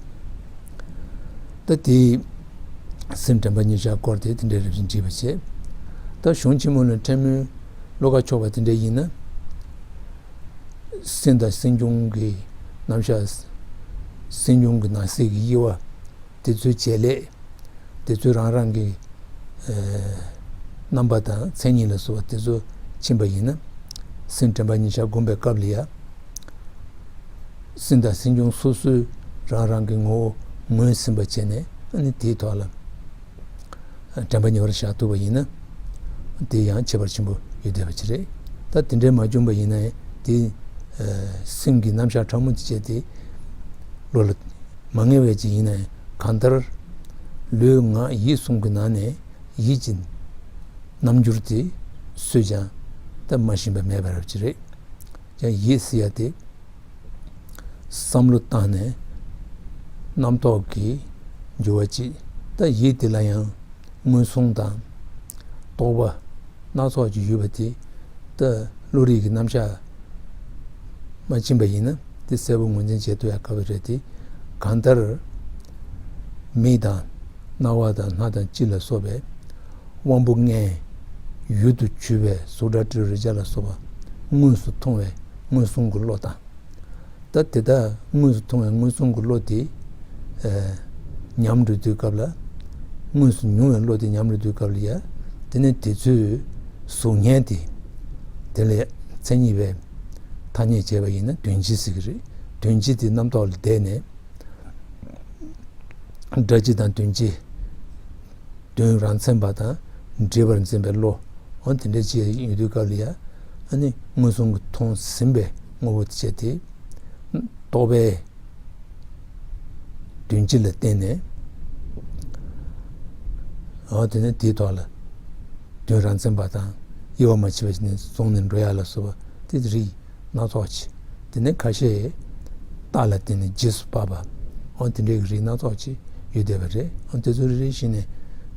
ད་དེ་སེམས་དྲན་པ་ཉེར་ཞག་སྐོར་དེ་དེ་འདྲའི་རེ་བཞིན་འགྲིག་པ་བྱས། ད་གཞུང་ཆེན་མོ་ལ་ཕྲན་མོའི་བློ་ཁ་ཕྱོགས་པ་དེ་འདྲ་ཡིན་ན། སེམས་དང་སེམས་བྱུང་གི་རྣམ་གཞག་སེམས་བྱུང་གི་ནང་གསེས་ཀྱི་དབྱེ་བ། དེ་ཚོའི་བྱེད་ལས། དེ་ཚོའི་རང་རང་གི་རྣམ་པ་དང་མཚན་ཉིད་ལ་སོགས་པ་དེ་ཚོ་ཕྱིན་པ་ཡིན་ན། སེམས་དྲན་པ་ཉེར་ཞག་བསྒོམ་པའི་སྐབས་ལ་ཡ། སེམས་དང་སེམས་བྱུང་སོ་སོའི་རང་རང་གི་ངོ་བོ་ངོས་ཟིན་པ་བྱས་ནས་ཨ་ནི་དེའི་ཐོག་ལ་དྲན་པ་ཉེ་བར་བཞག་ཐུབ་པ་ཡིན་ན། དེ་ཡང་ཁྱད་པར་ཆེན་པོ་ཡོད་བསྡད་པ་ཅིག་རེད། ད་དེ་འདྲའི་མ་བྱུང་པ་ཡིན་ན་ཡང་དེ་སེམས་ཀྱི་རྣམ་གཞག་ཕྲ་མོ་དེ་བྱས་ཏེ་བློ་ལ་མ་ངེས་པ་ཅིག་ཡིན་ན་ཡང་གང་ལྟར་ལུས་ངག་ཡིད་གསུམ་གྱི་ནང་ནས་ཡིད་ཀྱི་རྣམ་འགྱུར་དེ་སུས་ཀྱང་ད་མ་ཤེས་པ་མེད་པ་རབ་ཅིག་རེད། ཀྱང་ཡིད་ཟེར་ཡ་དེ་བསམ་བློ་བཏང་ནས་རྣམ་རྟོག་གི་འགྱུར་བ་ཅིག་ད་ཡིད་དེ་ལ་ཡང་མངོན་སུམ་དང་རྟོག་པ་སྣ་ཚོགས་ཀྱི་ཡོད་པ་དེ་ད་བློ་རིག་གི་རྣམ་གཞག་མ་ཕྱིན་པ་ཡིན་ན་དེ་གསལ་པོ་ངོས་འཛིན་བྱེད་ཐུབ་ཡ་དཀའ་བ་རེད་དེ། གང་ལྟར་མིག་དང་རྣ་བ་དང་སྣ་དང་ལྕེ་ལ་སོགས་པའི་དབང་པོ་ལྔའི་ཡུལ་དུ་གྱུར་པའི་གཟུགས་སྒྲ་དྲི་རོ་རེག་བྱ་ལ་སོགས་པ་མངོན་སུམ་མཐོང་བའི་མངོན་སུམ་གྱི་བློ་དང་། ད་དེ་དག་མངོན་སུམ་མཐོང་བའི་མངོན་སུམ་གྱི་བློ་དེ་ཉམས་འགྲོ་དུས་སྐབས་ལ། མངོན་སུམ་མྱོང་བའི་བློ་དེ་ཉམས་འགྲོ་དུས་སྐབས་ལ་ཡ། དེ་ནས་དེ་ཚོའི་གཟུགས་བརྙན་དེ་དེ་ལས་མཚན་ཉིད་པའི་ཐ་སྙད་བྱས་པ་ཡིན་ན་དོན་སྤྱི་ཟེར་གྱི་རེད། དོན་སྤྱི་དེ་རྣམ་རྟོག་ལ་བརྟེན་ནས། སྒྲ་སྤྱི་དང་དོན་སྤྱི། དོན་རང་མཚན་པ་དང་འདྲེས་པར་འཛིན་པའི་བློ། འོ་དེ་འདྲ་ཅིག་ཡོད་དུས་སྐབས་ལ་ཡ། ཨ་ནི་མངོན་སུམ་གྱིས་མཐོང་ཟིན་པའི་དངོས་པོ་དེ་བྱས་ཏེ། རྟོག་པས་དོན་སྤྱི་ལ་བརྟེན་ནས། འོ་དེ་ནས་དེའི་ཐོག་ལ་དོན་རང་མཚན་པ་དང་དབྱེ་བ་མ་ཕྱེ་བ་ཞིག་ནས་བཟུང་ནས་འགྲོ་ཡ་ལ་སོགས་པ་དེ་རིགས་སྣ་ཚོགས་ཀྱི། དེ་ནས་ཁ་ཤས་རྟགས་ལ་བརྟེན་ནས་རྗེས་སུ་དཔག་པ། འོ་དེ་འདྲའི་རིགས་སྣ་ཚོགས་ཅིག་ཡོད་བསྡད་པ་རེད། འོ་དེ་ཚོ་རེ་རེ་བཞིན་ནས་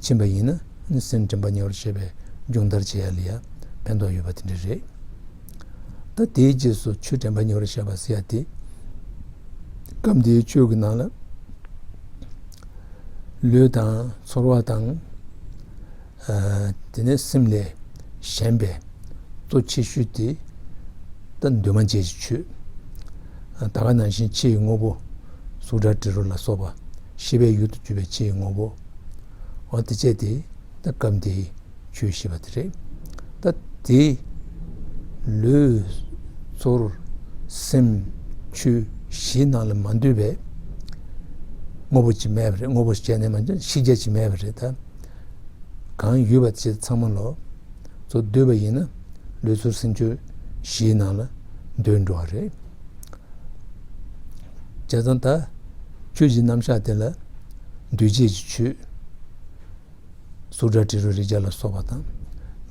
ཕྱིན་པ་ཡིན་ན་ནི་སེམས་དྲན་པ་ཉེ་བར་བྱེད་པའི་སྦྱོང་བརྡར་བྱེད་ཡ་ལ་ཡ་ཕན་ཐོགས་ཡོད་པ་དེ་འདྲ་རེད། ད་དེའི་རྗེས་སུ་ཆོས་དྲན་པ་ཉེ་བར་བྱེད་པ་ཟེར་ཡ་དེ། སྐབས་འདིའི་ཆོས་ཀྱི་ནང་ལ་ལུས་དང་ཚོར་བ་དང་། དེ་ནས་སེམས་ལས་གཞན་པའི་གཙོ་ཆེ་ཤོས་དེ་ད་འདུས་མ་བྱས་ཀྱི་ཆོས། ད་ག་ནང་བཞིན་ཕྱི་ཡི་དངོས་པོ་གཟུགས་སྒྲ་དྲི་རོ་ལ་སོགས་པ་ཤེས་པའི་ཡུལ་དུ་གྱུར་པའི་ཕྱི་ཡི་དངོས་པོ། འོ་དེ་བྱས་ཏེ་ད་སྐབས་འདིའི་ཆོས་ཞེས་པ་དེ་རེད། ད་དེ་ལུས་ཚོར་སེམས་ཆོས་བཞིའི་ནང་ལ་མ་འདུས་པའི་དངོས་པོ་ཅིག་མེད་པ་རེད། དངོས་པོ་ཞེས་བྱས་ནས་མ་འདུས་ཤེས་བྱ་ཅིག་མེད་པ་རེད་ད། གང་ཡོད་པ་དེ་ཚང་མ་ལོ། ཚོ་བསྡུས་པ་ཡིན་ན་ལུས་ཚོར་སེམས་ཆོས་བཞིའི་ནང་ལ་འདུས་འགྲོ་བ་རེད། བྱས་ཙང་ད་ཆོས་ཀྱི་རྣམ་གཞག་དེ་ལ་འདུས་བྱས་ཀྱི་ཆོས། གཟུགས་སྒྲ་དྲི་རོ་རེག་བྱ་ལ་སོགས་པ་དང་།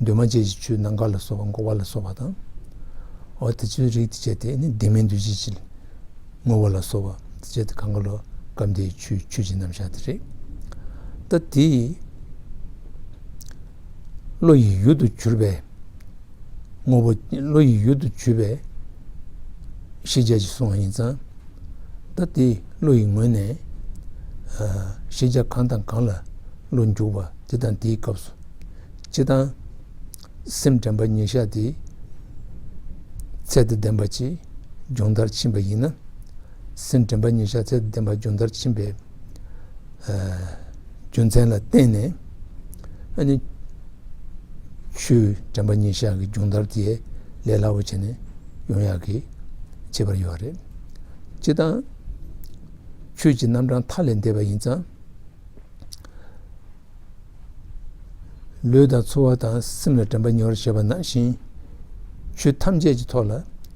འདུས་མ་བྱས་ཀྱི་ཆོས་ནམ་མཁའ་ལ་སོགས་པ་འགོག་པ་ལ་སོགས་པ་དང་། འོ་དེ་ཚོའི་རིགས་དེ་བྱས་ཏེ་ནི་དེ་མིན་འདུས་བྱས་ཀྱི་དངོས་པོ་ལ་སོགས་པ་དེ་བྱས་ཏེ་གང་ག་ལོ་སྐབས་འདིའི་ཆོས་ཆོས་ཀྱི་རྣམ་གཞག་དེ་རེད། ད་དེ་བློ་ཡི་ཡུལ་དུ་གྱུར་པའི་དངོས་པོ་བློ་ཡི་ཡུལ་དུ་གྱུར་པའི་ཤེས་བྱ་ཞིག་གསུངས་པ་ཡིན་ཙང་། ད་དེ་བློ་ཡི་ངོས་ནས་ཤེས་བྱ་གང་དང་གང་ལ་ བློ་འཇུག་པ་དེ་དང་དེའི་སྐབས་སུ། སྤྱིར་བཏང་སེམས་དྲན་པ་ཉེར་བཞག་དེ་ཚད་དང་ལྡན་པ་ཅིག་སྦྱོང་བརྡར་ཕྱིན་པ་ཡིན་ན། སེམས་དྲན་པ་ཉེར་བཞག་ཚད་དང་ལྡན་པ་སྦྱོང་བརྡར་ཕྱིན་པའི་ཨ་རྒྱུ་མཚན་ལ་བརྟེན་ནས། ཨ་ནི་ཆོས་དྲན་པ་ཉེར་བཞག་གི་སྦྱོང་བརྡར་དེ་ལས་སླ་བོ་བྱས་ནས་ཡོང་ཡག་གི་ཁྱད་པར་ཡོད་རེད། སྤྱིར་བཏང་ཆོས་ཀྱི་རྣམ་གྲངས་མཐའ་ལས་འདས་པ་ཡིན་ཙང་། ལུས་དང་ཚོར་བ་དང་སེམས་ལ་དྲན་པ་ཉེ་བར་བཞག་པ་ནང་བཞིན། ཆོས་ཐམས་ཅད་ཀྱི་ཐོག་ལ་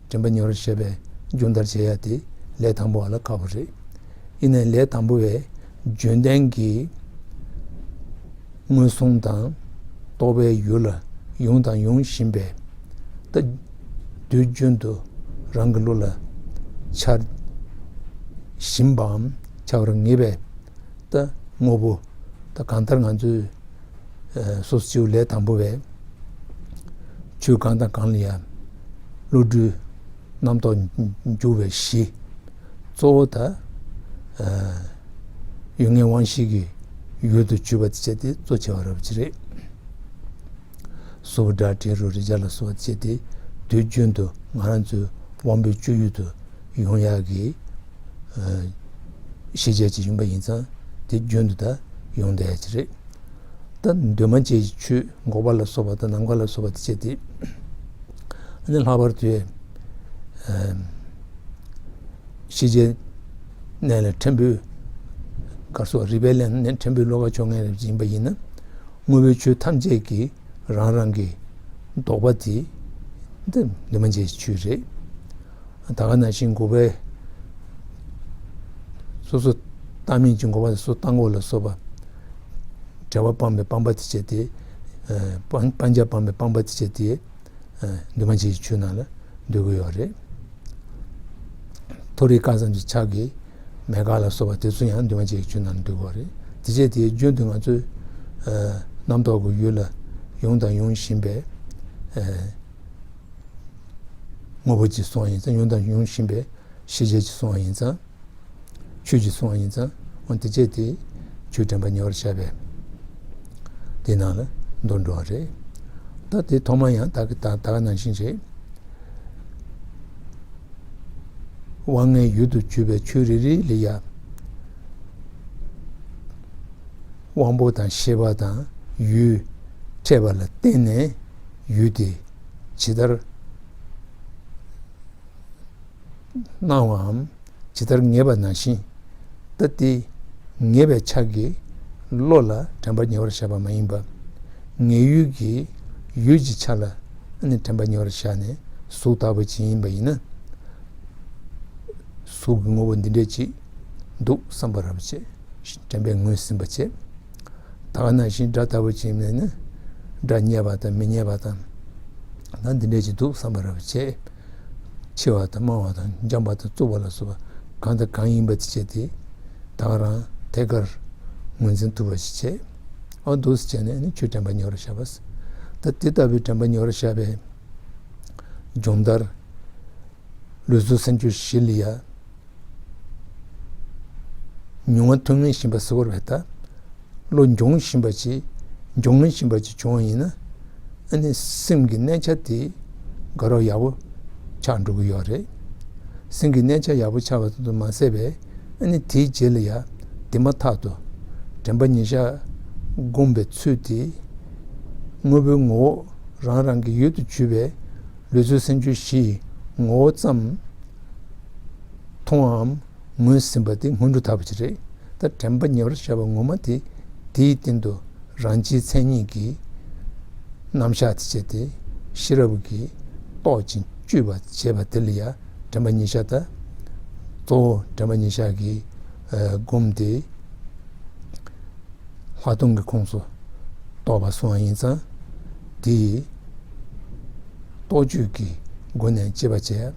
དྲན་པ་ཉེ་བར་བཞག་པའི་སྦྱོང་བརྡར་བྱེད་ཡ་དེ་ལས་དང་པོ་བ་ལ་ཁག་པོ་རེད། ཡིན་ནའི་ལས་དང་པོ་བའི་བརྗོད་ལྡན་གྱི་མངོན་སུམ་དང་རྟོགས་པའི་ཡུལ་ལ་ཡོང་དང་ཡོང་བཞིན་པའི། ད་དུས་རྒྱུན་དུ་རང་གི་བློ་ལ་འཆར་བཞིན་པའམ་འཆར་བར་ངེས་པའི། ད་དངོས་པོ། ད་གང་ལྟར་ང་ཚོས་ཨ་སོ་སོ་སྐྱེ་བོ་ལས་དང་པོ་བས་ཆོས་གང་དང་གང་ལ་ཡང་བློ་གྲོས་རྣམ་རྟོག་འཇུག་པའི་གཞི། གཙོ་བོ་ད་ཨ་ཡུལ་ངེས་དབང་ཤེས་ཀྱི་ཡུལ་དུ་གྱུར་པ་དེ་བྱས་ཏེ་གཙོ་ཆེ་བ་རབ་ཅིག་རེད། གཟུགས་སྒྲ་དྲི་རོ་རེག་བྱ་ལ་སོགས་པ་བྱས་ཏེ་དུས་རྒྱུན་དུ་ང་རང་ཚོའི་དབང་པོའི་སྤྱོད་ཡུལ་དུ་ཡོང་ཡག་གི་ཨ་ཤེས་བྱ་ཅིག་ཡིན་པ་ཡིན་ཙང་དེ་རྒྱུན་དུ་ད་ཡོང་བསྡད་ཡག་ཅིག་རེད། ད་འདུས་མ་བྱས་ཀྱི་ཆོས་འགོག་པ་ལ་སོགས་པ་དང་ནམ་མཁའ་ལ་སོགས་པ་དེ་བྱས་ཏེ། ཨ་ནི་ལྷག་པར་དུ་ཨ་ཤེས་བྱའི་གནས་ལ་ཕྲན་བུ་གར་སོགས་རིག་པའི་གནས་ཕྲན་བུ་བློ་ཁ་ཕྱོགས་ངེས་རབ་ཅིག་ཡིན་པ་ཡིན་ན། དངོས་པོའི་ཆོས་ཐམས་ཅད་ཀྱི་རང་རང་གི་ལྡོག་པ་དེ་འདི་འདུས་མ་བྱས་ཀྱི་ཆོས་རེད། ད་ག་ནང་བཞིན་འགོག་པའི་སོ་སོ་བཏང་མིན་གྱི་འགོག་པ་དང་སོ་སོ་བཏང་འགོག་ལ་སོགས་པ། བྲལ་བ་སྤངས་པའི་སྤངས་པ་དེ་བྱས་ཏེ། ཨ་སྤང་སྤང་བྱ་སྤངས་པའི་སྤངས་པ་དེ་བྱས་ཏེ། ཨ་འདུས་མ་བྱས་ཀྱི་ཆོས་ནང་ལ་འདུས་ཀྱི་ཡོད་རེད། མཐོ་རིས་སྐལ་བཟང་གི་ཕྱག་གི་མེད་དཀར་ལ་སོགས་པ་དེ་ཚོ་ཡང་འདུས་མ་བྱས་ཀྱི་ཆོས་ནང་ལ་འདུས་ཀྱི་ཡོད་རེད། དེ་བྱས་ཏེ་རྒྱུན་དུ་ང་ཚོས་ཨ་རྣམ་རྟོག་གི་ཡུལ་ལ་ཡོང་དང་ཡོང་བཞིན་པའི་ཨ་དངོས་པོ་ཅིག་སོང་བ་ཡིན་ཙང་ཡོང་དང་ཡོང་བཞིན་པའི་ཤེས་བྱ་ཅིག་སོང་བ་ཡིན་ཙང་། ཆོས་ཅིག་སོང་བ་ཡིན་ཙང་འོ་དེ་བྱས་ཏེ་ཆོས་དྲན་པ་ཉེ་བར་བཞག་པས་དེ་ནང་ལ་འདུ་འགྲོ་བ་རེད། ད་དེ་ཐོག་མ་ཡང་ད་ག་ད་ད་ག་ནང་བཞིན་རེད། དབང་ལྔའི་ཡུལ་དུ་གྱུར་པའི་ཆོས་རེ་རེ་ལ་ཡང་དབང་པོ་དང་ཤེས་པ་དང་ཡུལ་འཕྲད་པ་ལ་བརྟེན་ནས་ཡུལ་དེ་ཇི་ལྟར་སྣང་བའམ་ཇི་ལྟར་ངེས་པ་ནང་བཞིན། ད་དེ་ངེས་པའི་ཆ་གིས་བློ་ལ་དྲན་པ་ཉེ་བར་བཞག་པ་མ་ཡིན་པ། ངེས་ཡུལ་གྱི་ཡུལ་གྱི་ཆ་ལ་ཨ་ནི་དྲན་པ་ཉེ་བར་བཞག་ནས་གཟུགས་ལྟ་བུ་ཅིག་ཡིན་པ་ཡིན་ན། གཟུགས་ཀྱི་དངོས་པོ་འདི་འདྲས་ཅིག་འདུག་བསམ་པ་རབ་བྱེད། དྲན་པས་ངོས་ཟིན་པ་བྱེད། ད་ག་ནང་བཞིན་སྒྲ་ལྟ་བུ་ཅིག་ཡིན་ན་ནི། སྒྲ་རྙེད་པ་དང་མི་རྙེད་པ་དང་། ད་འདི་འདྲས་ཅིག་འདུག་བསམ་པ་རབ་བྱེད། འཆི་བ་དང་སྨྲ་བ་དང་འཇམ་པ་དང་རྩུབ་པ་ལ་སོགས་པ་གང་དང་གང་ཡིན་པ་དེ་བྱས་ཏེ། ད་ག་རང་ཐད་ཀར་ངོས་འཛིན་ཐུབ་པ་ཞིག་བྱེད། ཨ་འདུག་སེ་བྱས་ནས་ནི་ཆོས་དྲན་པ་ཉེ་བར་བཞག་པ། ད་དེ་ལྟ་བུའི་དྲན་པ་ཉེ་བར་བཞག་པའི་སྦྱོང་བརྡར། ལུས་གཟུགས་སེམས་ཅན་བཞི་ལ་ཡ། མྱོང་བ་ཐོན་ངེས་བཞིན་པ་ཟེར་བ་རེད་ད། བློ་འབྱོངས་བཞིན་པ་ཅིག་འབྱོངས་ངེས་བཞིན་པ་ཅིག་བྱུང་བ་ཡིན་ན། ཨ་ནི་སེམས་ཀྱི་གནས་ཆ་དེ་དགའ་རབ་ཡག་པོ་ཆགས་འགྲོ་གི་ཡོད་རེད། སེམས་ཀྱི་གནས་ཆ་ཡག་པོ་ཆགས་པ་དེ་ཚོ་མ་ཟད་པས་ཨ་ནི་དེའི་རྗེས་ལ་ཡ་དེ་མ་ཐག་ཏུ་དྲན་པ་ཉེར་བཞག་སྒོམ་པའི་ཚུལ་དེ། དངོས་པོའི་ངོ་བོ་རང་རང་གི་ཡུལ་དུ་གྱུར་པའི་ལུས་གཟུགས་སེམས་ཅན་བཞི་ཡི་ངོ་བོ་ཙམ་མཐོང་བའམ་ངོས་ཟིན་པ་དེ་སྔོན་འགྲོ་ལྟ་བུ་ཅིག་རེད། ད་དྲན་པ་ཉེ་བར་བཞག་པ་ངོ་མ་དེ་དེའི་སྟེང་དུ་རང་སྤྱིའི་མཚན་ཉིད་ཀྱི་རྣམ་གཞག་དེ་བྱས་ཏེ་ཤེས་རབ་ཀྱིས་རྟོག་ཅིང་དཔྱོད་པར་བྱེད་པ་དེ་ལ་ཡང་དྲན་པ་ཉེར་བཞག་ད། གཙོ་བོ་དྲན་པ་ཉེར་བཞག་གི་ཨ་སྒོམ་དེ། ལྷག་མཐོང་གི་ཁོངས་སུ་གཏོགས་པ་སོང་བ་ཡིན་ཙང་། དེ་ཡི་རྟོག་དཔྱོད་ཀྱི་སྒོ་ནས་དཔྱད་པ་བྱས།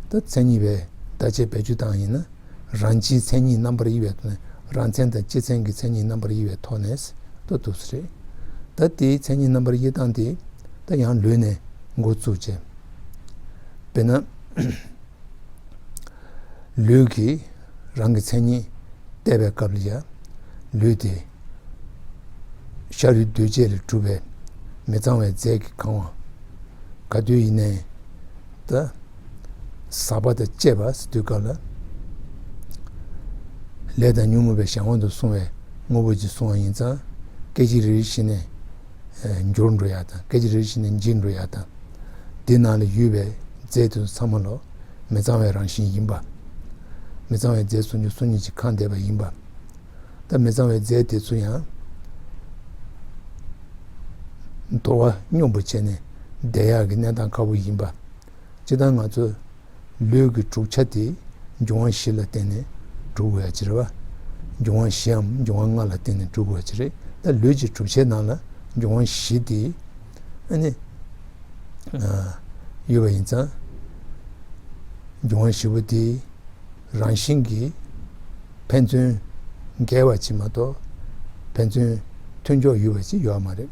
ད་མཚན་ཉིད་པའི་བརྡ་ཆད་བེད་སྤྱོད་བཏང་ཡིན་ན། རང་སྤྱིའི་མཚན་ཉིད་རྣམ་པར་དབྱེ་བའི་ཐོག་ནས། རང་མཚན་དང་སྤྱི་མཚན་གྱི་མཚན་ཉིད་རྣམ་པར་དབྱེ་བའི་ཐོག་ནས་ད་འདུག་སེ་རེད། ད་དེའི་མཚན་ཉིད་རྣམ་པར་དབྱེ་སྟངས་དེ་ད་ཡང་ལུས་ནས་འགོ་བཙུགས་བྱས། དཔེར་ན། ལུས་ཀྱིས་རང་གི་མཚན་ཉིད་བལྟས་པའི་སྐབས་ལ་ཡང་། ལུས་དེ་ ཤ་རུས་གདོས་བཅས་ལས་གྲུབ་པའི་མི་གཙང་བའི་རྫས་ཀྱིས་གང་བ། ག་དུས་ཡིན་ནའི་ད་ཟག་པ་དང་བཅས་པ་ཟེར་དུས་སྐབས་ལ། ལས་དང་ཉོན་མོངས་པའི་གཞན་དབང་དུ་སོང་བའི་དངོས་པོ་ཅིག་སོང་བ་ཡིན་ཙང་། སྐད་ཅིག་རེ་རེ་བཞིན་ནས་འགྱུར་འགྲོ་ཡག་དང་། སྐད་ཅིག་རེ་རེ་བཞིན་ནས་འཇིག་འགྲོ་ཡག་དང་། དེ་ནང་ལ་ཡོད་པའི་རྫས་དེ་ཚོ་ཚང་མ་ལོ་མི་གཙང་བའི་རང་བཞིན་ཡིན་པ། མི་གཙང་བའི་རྫས་སོ་སོ་ཉིད་ཀྱིས་གང་བསྡད་པ་ཡིན་པ། ད་མི་གཙང་བའི་རྫས་དེ་ཚོ་ཡང་དོ་བ་སྙོམས་པོ་བྱས་ནས་བསྡད་ཡག་གི་གནས་སྟངས་ཁག་པོ་ཡིན་པ། སྤྱིར་བཏང་ང་ཚོ་ལུས་ཀྱི་གྲུབ་ཆ་དེ་འབྱུང་བ་བཞི་ལ་བརྟེན་ནས་གྲུབ་དགོས་ཡ་ཅིག་རེད་བ། འབྱུང་བ་བཞིའམ་འབྱུང་བ་ལྔ་ལ་བརྟེན་ནས་གྲུབ་དགོས་ཡ་ཅིག་རེད། ད་ལུས་ཀྱི་གྲུབ་ཆའི་ནང་ལ་འབྱུང་བ་བཞི་དེ་ཨ་ནི་ཡོད་པ་ཡིན་ཙང་། འབྱུང་བ་བཞི་པོ་དེ་རང་བཞིན་གྱིས་ཕན་ཚུན་འགལ་བ་ཅིག་མ་གཏོགས་ཕན་ཚུན་མཐུན་ཕྱོགས་ཡོད་པ་ཅིག་ཡོད་མ་རེད།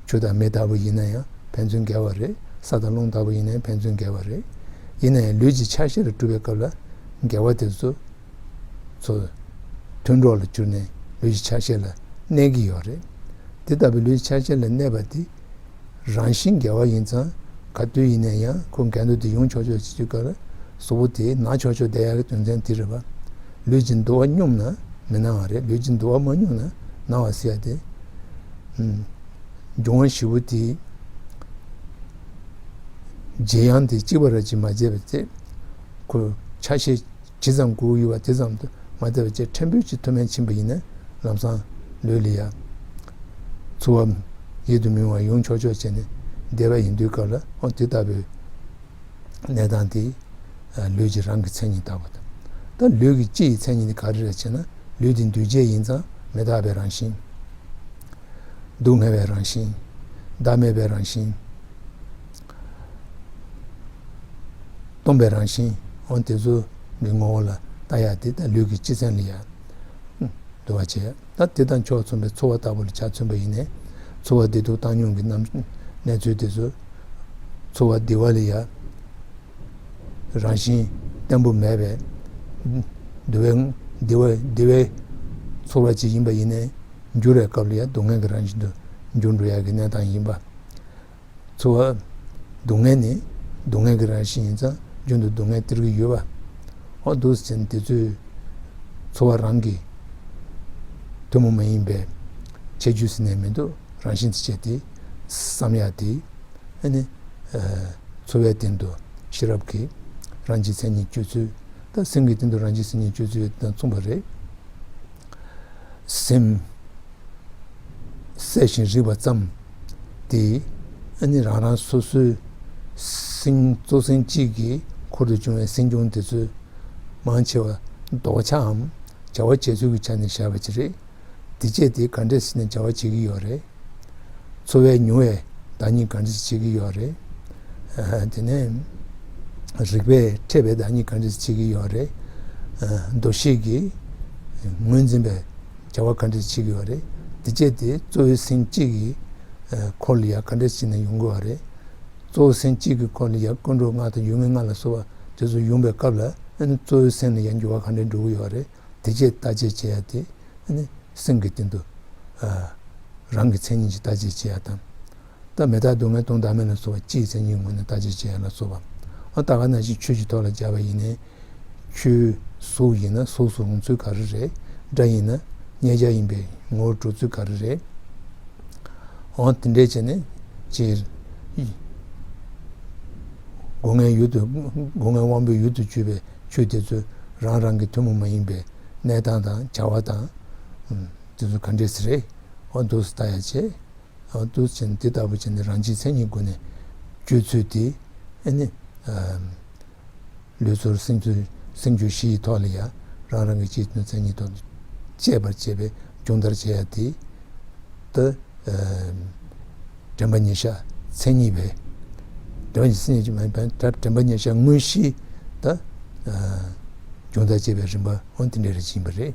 ཆུ་དང་མེ་ལྟ་བུ་ཡིན་ན་ཡང་ཕན་ཚུན་འགལ་བ་རེད། ས་དང་རླུང་ལྟ་བུ་ཡིན་ན་ཡང་ཕན་ཚུན་འགལ་བ་རེད། ཡིན་ན་ཡང་ལུས་ཀྱི་ཆ་ཤས་ལ་གྲུབ་པའི་སྐབས་ལ་འགལ་བ་དེ་ཚོ་ཚོ་མཐུན་གྲོགས་ལ་གྱུར་ནས་ལུས་ཀྱི་ཆ་ཤས་ལ་གནས་ཀྱི་ཡོད་རེད། དེ་ལྟ་བུའི་ལུས་ཀྱི་ཆ་ཤས་ལ་གནས་པ་དེ་རང་བཞིན་འགལ་བ་ཡིན་ཙང་ག་དུས་ཡིན་ན་ཡང་ཁོ་འགལ་འདུ་དེ་ཡོང་ཆོག་ཆོག་བྱེད་དུས་སྐབས་ལ་གཟུགས་པོ་དེ་ན་ཆོག་ཆོག་བསྡད་ཡག་གི་དོན་ཚན་དེ་རེད་བ། ལུས་ཀྱི་འདུ་བ་སྙོམས་ན་མི་སྣང་བ་རེད། ལུས་ཀྱི་འདུ་བ་མ་སྙོམས་ན་སྣང་བ་ཟེར་ཡ་དེ། འབྱུང་བ་བཞི་པོ་དེ་བརྗེ་ཡང་དེ་གཅིག་པ་ར་གཅིག་མ་བརྗེ་བ་བརྗེ། ཁོ་ཆ་ཤས་ཇི་ཙམ་དགོས་ཡོད་པ་དེ་ཙམ་དུ་མ་བརྗེ་བ་བརྗེ་ཕྲན་བུ་ཅིག་མཐོ་དམན་ཕྱིན་པ་ཡིན་ན་ལམ་སང་ལུས་ལ་ཡ་ཚོར་བ་ཡིད་དུ་མི་འོང་བ་ཡོང་ཆོག་ཆོག་བྱས་ནས་བསྡད་པ་ཡིན་དུས་སྐབས་ལ་ཨོ་དེ་ལྟ་བུའི་གནས་སྟངས་དེ་ལུས་ཀྱི་རང་གི་མཚན་ཉིད་ལྟ་བུ་དང་། ད་ལུས་ཀྱི་སྤྱི་ཡི་མཚན་ཉིད་དེ་ག་རེ་རེད་ཅེ་ན། ལུས་དེ་འདུས་བྱས་ཡིན་ཙང་མི་རྟག་པའི་རང་བཞིན། སྡུག་བསྔལ་བའི་རང་བཞིན། བདག་མེད་པའི་རང་བཞིན། སྟོང་པའི་རང་བཞིན། འོ་དེ་ཚོ་གི་ངོ་བོ་ལ་ལྟ་ཡག་དེ་ད་ལུས་ཀྱི་སྤྱི་མཚན་ལ་ཡ་འདུ་བ་བྱས། ད་དེ་དང་ཕྱོགས་མཚུངས་པའི་ཚོར་བ་ལྟ་བུ་ལ་ཆ་མཚོན་པ་ཡིན་ནའི། ཚོར་བ་བདེ་སྡུག་བཏང་སྙོམས་ཀྱི་རྣམ་གནས་ཚུལ་དེ་ཚོ། ཚོར་བ་བདེ་བ་ལ་ཡ་རང་བཞིན་བརྟན་པོ་མེད་པའི་བདེ་བའི་བདེ་བ་བདེ་བའི་ཚོར་བ་ཅིག་ཡིན་པ་ཡིན་ནའི། འགྱུར་བའི་སྐབས་ལ་ཡང་སྡུག་བསྔལ་གྱི་རང་བཞིན་དུ་འགྱུར་འགྲོ་ཡག་གི་གནས་སྟངས་ཡིན་པ། ཚོར་བ། སྡུག་བསྔལ་ནི་སྡུག་བསྔལ་གྱི་རང་བཞིན་ཡིན་ཙང་རྒྱུན་དུ་སྡུག་བསྔལ་སྟེར་གྱི་ཡོད་པ། འོ་འདུག་སེ་བྱས་ནས་དེ་ཚོའི་ཚོར་བ་རང་གི་ཐུན་མོང་མ་ཡིན་པའི་ཁྱད་ཆོས་ཟེར་ནས་མི་འདུག་རང་བཞིན་དུ་བྱས་ཏེ་བསམ་ཡག་དེ། ཨ་ནི། ཚོར་བའི་སྟེང་དུ་ཤེས་རབ་ཀྱིས་རང་གི་མཚན་ཉིད་སྤྱོད་ཚུལ། ད་སེམས་ཀྱི་སྟེང་དུ་རང་གི་མཚན་ཉིད་སྤྱོད་ཚུལ་དང་མཚུངས་པ་རེད། སེམས། གསལ་ཞིང་རིག་པ་ཙམ་དེ། ཨ་ནི་རང་རང་སོ་སོའི་སེམས་གཙོ་སེམས་གཅིག་གི་འཁོར་དུ་བྱུང་བའི་སེམས་བྱུང་དེ་ཚོས་མང་ཆེ་བ་ལྡོག་ཆའམ་བྱ་བ་བྱེད་ཚུལ་གྱི་ཆ་ནས་བཞག་པ་ཅིག་རེད། དེ་བྱས་ཏེ་ག་འདྲས་ཟེར་ནས་བྱ་བ་བྱེད་ཀྱི་ཡོད་རེད། འཚོ་བའི་མྱོང་བའི་བདག་ཉིད་ག་འདྲས་བྱེད་ཀྱི་ཡོད་རེད། དེ་ནས་རིག་པས་འཕྲད་པའི་བདག་ཉིད་ག་འདྲས་བྱེད་ཀྱི་ཡོད་རེད། འདུ་ཤེས་ཀྱིས་ངོས་འཛིན་པའི་བྱ་བ་ག་འདྲས་བྱེད་ཀྱི་ཡོད་རེད། དེ་བྱས་ཏེ་གཙོ་བོའི་སེམས་གཅིག་གི་འཁོར་ལ་ཡང་ག་འདྲས་བྱས་ནས་ཡོང་དགོས་པ་རེད། གཙོ་བོའི་སེམས་གཅིག་གི་འཁོར་ལ་ཡང་ཀུན་འགྲོ་ལྔ་དང་ཡུལ་ངེས་ལྔ་ལ་སོགས་པ་དེ་ཚོ་ཡོང་པའི་སྐབས་ལ་ཨ་ནི་གཙོ་བོའི་སེམས་ལ་ཡང་འགྱུར་བ་ག་འདྲས་འགྲོ་གི་ཡོད་རེད། དེ་བྱས་བརྟག་དཔྱད་བྱེད་ཡ་དེ་ཨ་ནི་སེམས་ཀྱི་སྟེང་དུ་རང་གི་མཚན་ཉིད་ཀྱི་བརྟག་དཔྱད་བྱེད་ཡ་དང་། ད་མི་རྟག་སྡུག་བསྔལ་སྟོང་བདག་མེད་ལ་སོགས་པ་སྤྱིའི་མཚན་ཉིད་ངོས་ནས་བརྟག་དཔྱད་བྱེད་ཡ་ལ་སོགས་པ། ཨ་ད་ག་ནང་བཞིན་ཆོས་ཀྱི་ཐོག་ལ་སྦྱར་བ་ཡིན་ནའི། ཆོས་གཟུགས་ཡིན་ན་གཟུགས་སུ་རུང་ཚུལ་ག་རེ་རེད། སྒྲ་ཡིན་ན་མཉན་བྱ་ཡིན་པའི་ངོ་བོར་འགྲོ་ཚུལ་ག་རེ་རེད། འོ་དེ་འདྲས་བྱས་ནས་ཅིག་སྒོ་ལྔའི་ཡུལ་དུ་སྒོ་ལྔའི་དབང་པོའི་ཡུལ་དུ་གྱུར་པའི་ཆོས་དེ་ཚོ་རང་རང་གི་ཐུན་མོང་མ་ཡིན་པའི་གནས་སྟངས་དང་བྱ་བ་དང་། དེ་ཚོ་ག་འདྲས་རེད། འོ་འདུག་སེ་ལྟ་ཡ་བྱས། འོ་འདུག་སེ་བྱས་ནས་དེ་ལྟ་བུ་བྱས་ནས་རང་གི་མཚན་ཉིད་སྒོ་ནས་སྤྱོད་ཚུལ་དེ་ཨ་ནི། ལུས་ཚོར་སེམས་ཚོར་སེམས་རྒྱུད་བཞི་ཡི་ཐོག་ལ་ཡང་རང་རང་གི་སྤྱི་དོན་མཚན་ཉིད་དང་བཅས་པར་བྱས་པའི་སྦྱོང་བརྡར་བྱེད་ཡ་དེ། ད། དྲན་པ་ཉེར་བཞག་མཚན་ཉིད་པའི། དྲན་པ་ཉེར་བཞག་མཚན་ཉིད་ཀྱི་མ་ཡིན་པའི་དྲན་པ་ཉེར་བཞག་དངོས་གཞི་ད། སྦྱོང་བརྡར་བྱེད་པའི་རིམ་པ་འོ་དེ་འདྲ་རེ་ཡིན་པ་རེད།